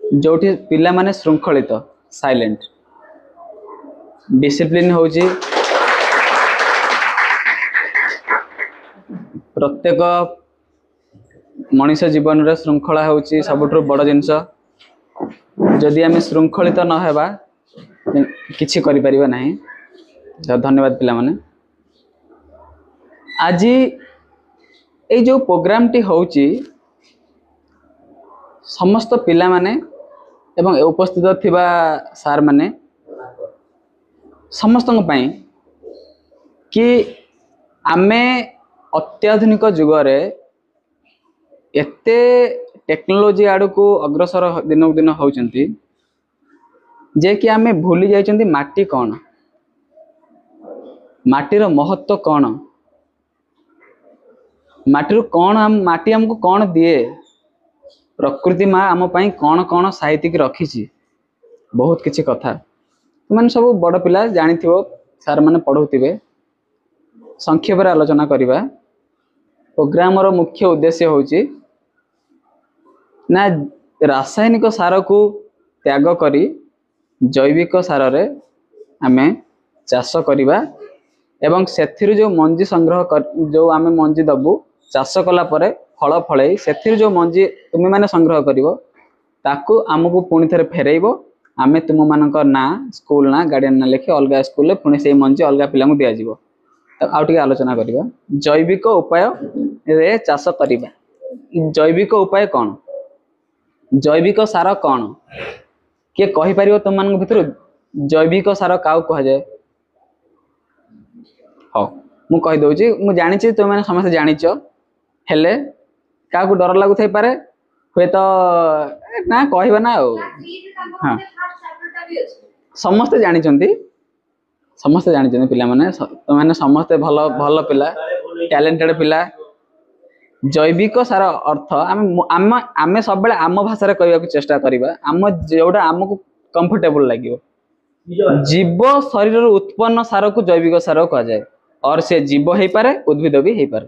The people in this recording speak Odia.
ଯେଉଁଠି ପିଲାମାନେ ଶୃଙ୍ଖଳିତ, ସାଇଲେଣ୍ଟ, ଡିସିପ୍ଲିନ୍ ହେଉଛି ପ୍ରତ୍ୟେକ ମଣିଷ ଜୀବନରେ ଶୃଙ୍ଖଳା ହେଉଛି ସବୁଠୁ ବଡ଼ ଜିନିଷ। ଯଦି ଆମେ ଶୃଙ୍ଖଳିତ ନ ହେବା, କିଛି କରିପାରିବା ନାହିଁ। ଧନ୍ୟବାଦ ପିଲାମାନେ। ଆଜି ଏଇ ଯେଉଁ ପ୍ରୋଗ୍ରାମଟି ହେଉଛି, ସମସ୍ତ ପିଲାମାନେ ଏବଂ ଉପସ୍ଥିତ ଥିବା ସାର୍ମାନେ, ସମସ୍ତଙ୍କ ପାଇଁ କି ଆମେ ଅତ୍ୟାଧୁନିକ ଯୁଗରେ ଏତେ ଟେକ୍ନୋଲୋଜି ଆଡ଼କୁ ଅଗ୍ରସର ଦିନକୁ ଦିନ ହେଉଛନ୍ତି ଯେ କି ଆମେ ଭୁଲି ଯାଇଛନ୍ତି ମାଟି କ'ଣ, ମାଟିର ମହତ୍ଵ କ'ଣ, ମାଟିରୁ କ'ଣ, ମାଟି ଆମକୁ କ'ଣ ଦିଏ, ପ୍ରକୃତି ମା ଆମ ପାଇଁ କ'ଣ କ'ଣ ସାଇତିକି ରଖିଛି। ବହୁତ କିଛି କଥା ତୁମେମାନେ ସବୁ ବଡ଼ ପିଲା ଜାଣିଥିବ, ସାର୍ମାନେ ପଢ଼ଉଥିବେ। ସଂକ୍ଷେପରେ ଆଲୋଚନା କରିବା। ପ୍ରୋଗ୍ରାମର ମୁଖ୍ୟ ଉଦ୍ଦେଶ୍ୟ ହେଉଛି ନା ରାସାୟନିକ ସାରକୁ ତ୍ୟାଗ କରି ଜୈବିକ ସାରରେ ଆମେ ଚାଷ କରିବା ଏବଂ ସେଥିରୁ ଯେଉଁ ମଞ୍ଜି ସଂଗ୍ରହ, ଯେଉଁ ଆମେ ମଞ୍ଜି ଦେବୁ, ଚାଷ କଲା ପରେ ଫଳ ଫଳେଇ ସେଥିରୁ ଯେଉଁ ମଞ୍ଜି ତୁମେମାନେ ସଂଗ୍ରହ କରିବ, ତାକୁ ଆମକୁ ପୁଣି ଥରେ ଫେରେଇବ। ଆମେ ତୁମମାନଙ୍କ ନାଁ, ସ୍କୁଲ ନାଁ, ଗାର୍ଡ଼ିଆନ ନାଁ ଲେଖି ଅଲଗା ସ୍କୁଲରେ ପୁଣି ସେଇ ମଞ୍ଜି ଅଲଗା ପିଲାଙ୍କୁ ଦିଆଯିବ। ଆଉ ଟିକେ ଆଲୋଚନା କରିବା ଜୈବିକ ଉପାୟରେ ଚାଷ କରିବା। ଜୈବିକ ଉପାୟ କ'ଣ? ଜୈବିକ ସାର କ'ଣ? କିଏ କହିପାରିବ ତୁମମାନଙ୍କ ଭିତରୁ ଜୈବିକ ସାର କାହାକୁ କୁହାଯାଏ? ହଉ, ମୁଁ କହିଦେଉଛି। ମୁଁ ଜାଣିଛି ତୁମେମାନେ ସମସ୍ତେ ଜାଣିଛ, ହେଲେ କାହାକୁ ଡର ଲାଗୁଥାଇପାରେ ହୁଏତ। ନା, କହିବା ନା ଆଉ। ହଁ, ସମସ୍ତେ ଜାଣିଛନ୍ତି, ସମସ୍ତେ ଜାଣିଛନ୍ତି ପିଲାମାନେ। ତୁମେମାନେ ସମସ୍ତେ ଭଲ ଭଲ ପିଲା, ଟ୍ୟାଲେଣ୍ଟେଡ ପିଲା। ଜୈବିକ ସାର ଅର୍ଥ ଆମେ ସବୁବେଳେ ଆମ ଭାଷାରେ କହିବାକୁ ଚେଷ୍ଟା କରିବା, ଆମ ଯୋଉଟା ଆମକୁ କମ୍ଫର୍ଟେବଲ ଲାଗିବ। ଜୀବ ଶରୀରରୁ ଉତ୍ପନ୍ନ ସାରକୁ ଜୈବିକ ସାର କୁହାଯାଏ। ଅର୍ ସେ ଜୀବ ହେଇପାରେ, ଉଦ୍ଭିଦ ବି ହେଇପାରେ।